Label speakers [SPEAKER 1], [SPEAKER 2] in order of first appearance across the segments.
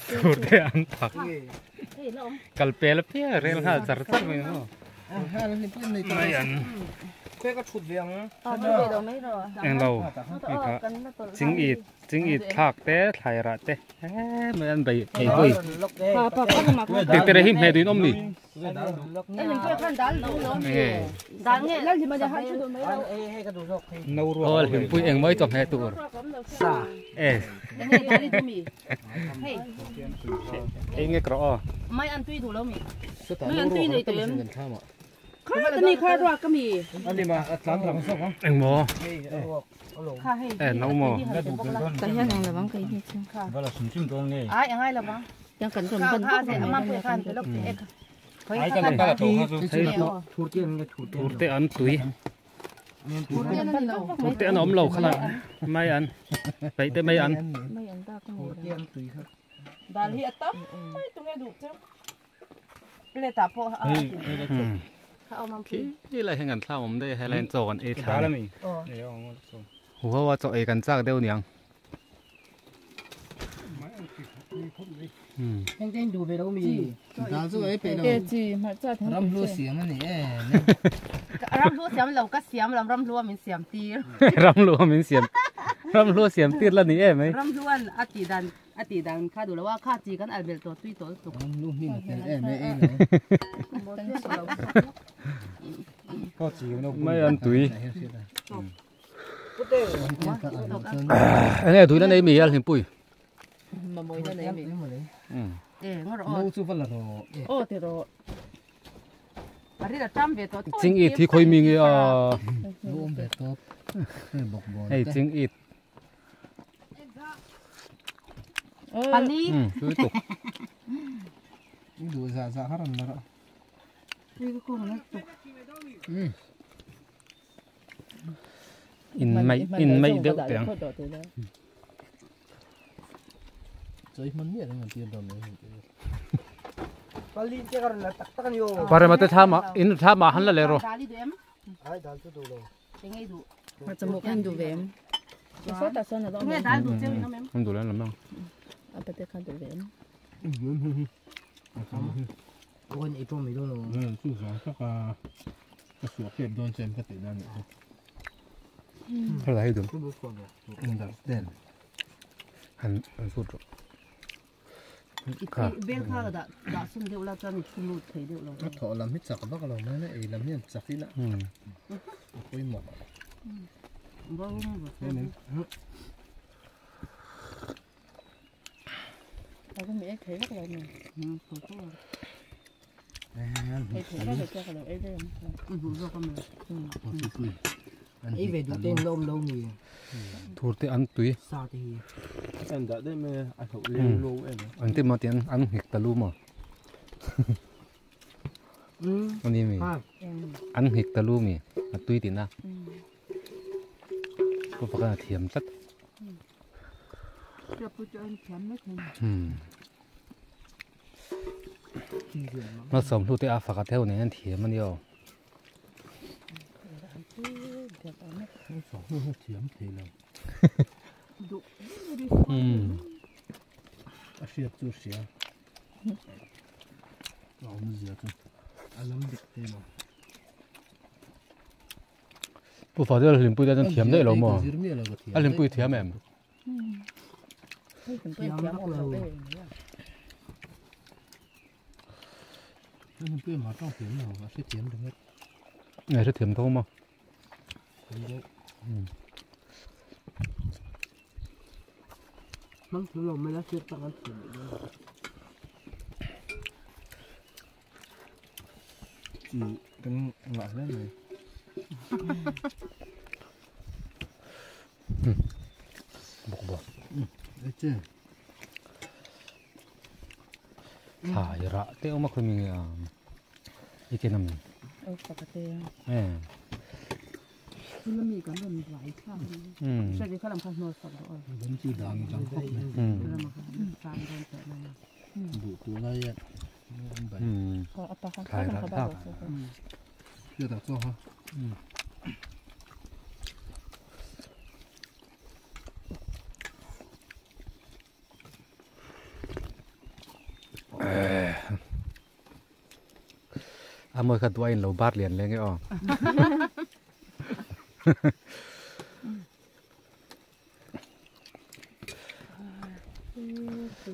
[SPEAKER 1] Thur te an thak. Kal pel apiang rel nghal char char mai maw. Mai an. Englo hei kha ching it ching it thlak te thlai rah te he mai an bei ei hawi. Tek tere hi hmeh duin awm mi. Aw hlimpui eng mai chawhmeh tur e ei ngek rawh aw. Engmaw e no maw. Thur te an tui thur te an awm lo kha la mai an peih te mai an khi lai hian kan thlam awm daih a helai hian chaw kan ei thla a ni huho a chaw ei kan chak deuh niang. Ramhlua min siam Ramhlua siam tir la ni em ai. Mai an tui. Enge duhna nei mi a hlimpui. Ching it hi khawi mi nge a hei ching it. Tui tuk. In mai in mai deuh teh ang. Parema te thlam ah in thlam ah han la leh rawh. An duh leh an la mai ang. Helai dum han han sut rawh kha Thur te an tui an ti maw tiang an nghek ta lu maw ani mi an nghek ta lu mi a tui tihna pu pakhat a thiam tlat. Malsawm hlu te a fak a theu nen an thiam a ni aw. Pu Fadil hlimpui te chuan thiam daih lo maw? A hlimpui thiam em? Nge hrethiam tho maw? Thlai rah te awm a khawi mi nge a i ken a mi thlai rah thlak. A mawi kha duain lo bar lian leng e aw. Thu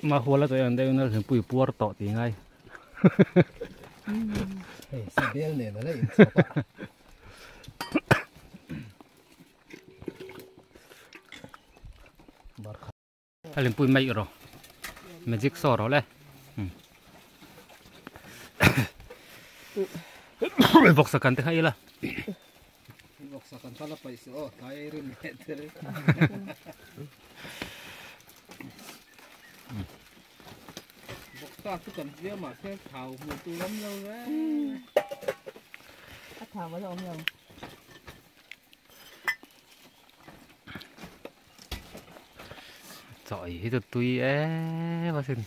[SPEAKER 1] mà hoa là tụi anh đây nó thường bùi puar tọ thì ngay. Anh bùi mấy rồi, magic sauce rồi đấy. Vọc sạc cắn thế hay là.
[SPEAKER 2] Vọc sạc cắn là phải sửa, cái rừng thế. Ta cứ cầm dĩa mà xe thảo một tu lắm lâu đấy.
[SPEAKER 3] Thảo vào đâu rồi?
[SPEAKER 1] Trời hết tôi ấy, bao xin.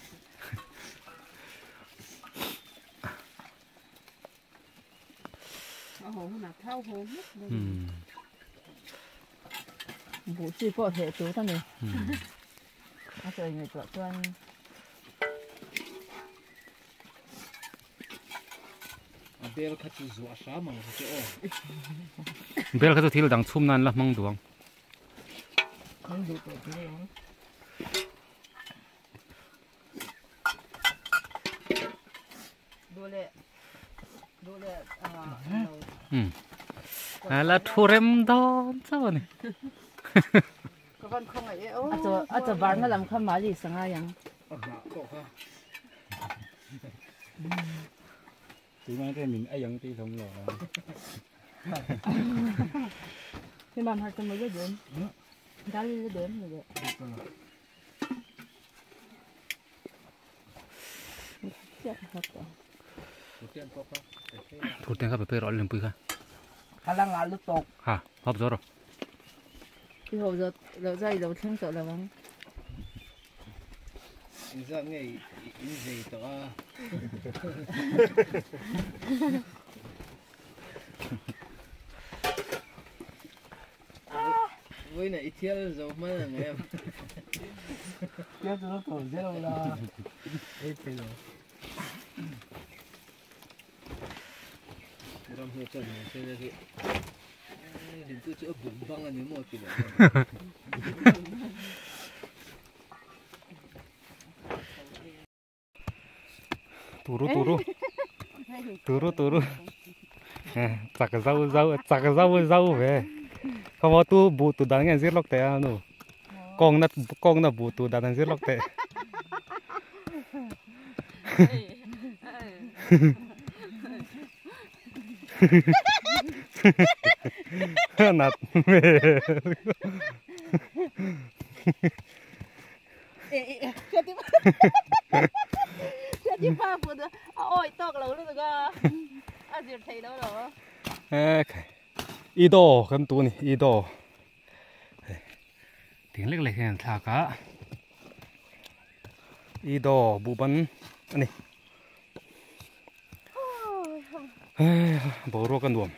[SPEAKER 3] Bố chỉ có thể chú ta này. À trời người chuột tuân.
[SPEAKER 2] Bel kha chu zuwa sha mang chu o.
[SPEAKER 1] Bel kha chu thil dang chum nan la mang duang.
[SPEAKER 2] Mang du to tu lo.
[SPEAKER 3] Dole dole a.
[SPEAKER 1] À là thu rem don sao này.
[SPEAKER 3] A cho bar na lam kha ma li sanga yang.
[SPEAKER 1] Chỉ mang cái mình ai yang tí không rồi.
[SPEAKER 3] Thì bạn hạt mới biết đến. Đã đi đến rồi.
[SPEAKER 1] Thủ tiền các bạn phải lên bùi kha.
[SPEAKER 2] Khả năng là lúc tục.
[SPEAKER 1] Hả, hộp gió rồi.
[SPEAKER 3] Cái hộp gió lẩu dây lẩu thêm sợ là vắng.
[SPEAKER 2] Giờ nghe gì đó. Với này thiếu rồi mà em. Thiếu rồi còn gì đâu là. Ít rồi. Ram hơi chân này thế này. Hình như chỗ bụng băng anh ấy mua tiền.
[SPEAKER 1] Turu turu. Turu turu. Chặt rau rau, chặt rau rau về. Không có tu bụ tu đàn nghe giết lóc tè nó. Con nó bụ tu đàn giết lóc tè. Nạt mẹ. Ido kan tu ni ido. Tiếng lek lek hian thla ka. Ido bu ban ani. Bo ro kan nuam.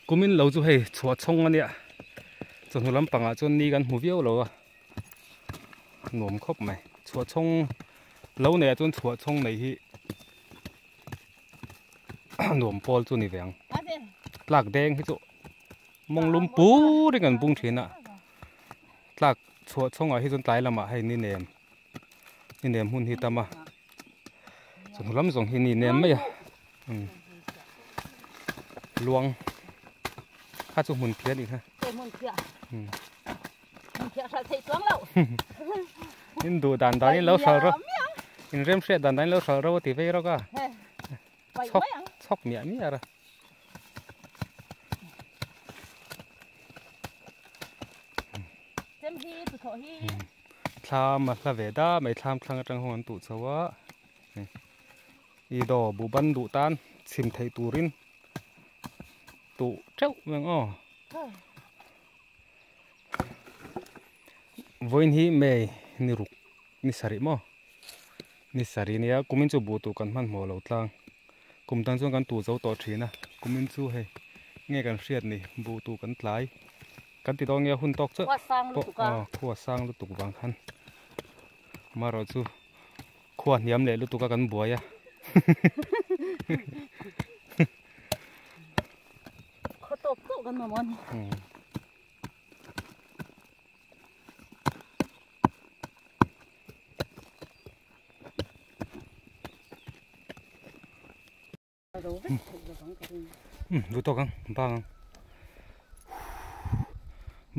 [SPEAKER 1] Kumin lo chu hei chhuah chhawng ania. Chawhnu lampangah chuan ni kan hmu viau lo a. Nuam khawp mai. Chhuah chhawng lo nei ah chuan chhuah chhawng nei hi nuam pawl chu ni veng. Tlak deng hi chu mong lum pu ring an bung thin a. Tlak chhuah chhawngah hi chuan tlai lamah hei ni nem. Ni nem hun hi tama. Chawhnu lam zawng hi ni nem mai a luang kha chu hmun phiah a nih kha.
[SPEAKER 3] Hmun phiah. Hmun phiah hral theih chuang lo.
[SPEAKER 1] In duh dan dan in lo hral ro. In rem hriat dan dan in lo hral ro a ti vei rawk a. Chhawk chhawk miah miah ra.
[SPEAKER 3] Chem hi tu thawh hi.
[SPEAKER 1] Thlam a hla ve da mai thlam thlang atang hung an tuh chho a. I daw bu ban duh tan chhim theih turin tuh teuh mai ang aw. Vawiin hi May ni ruk ni sarih maw ni sarih nia kumin chu buh tur kan hmanhmawh lo tlang kum dang chuan kan tuh zo tawh thin a kumin chu hei nge kan hriat ni buh tur kan tlai kan ti dawn nge hun tawk chiah pawh aw khua sang lutuk vang khan amaherawh chu khua hniam leh lutuk a kan buai a.
[SPEAKER 3] Khaw tawk tawk kan mamawh a ni.
[SPEAKER 1] Duh tawk ang bang ang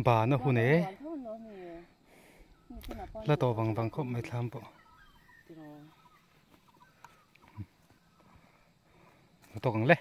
[SPEAKER 1] ban a hun e la tawh vang vang khawp mai thlam pawh duh tawk ang le.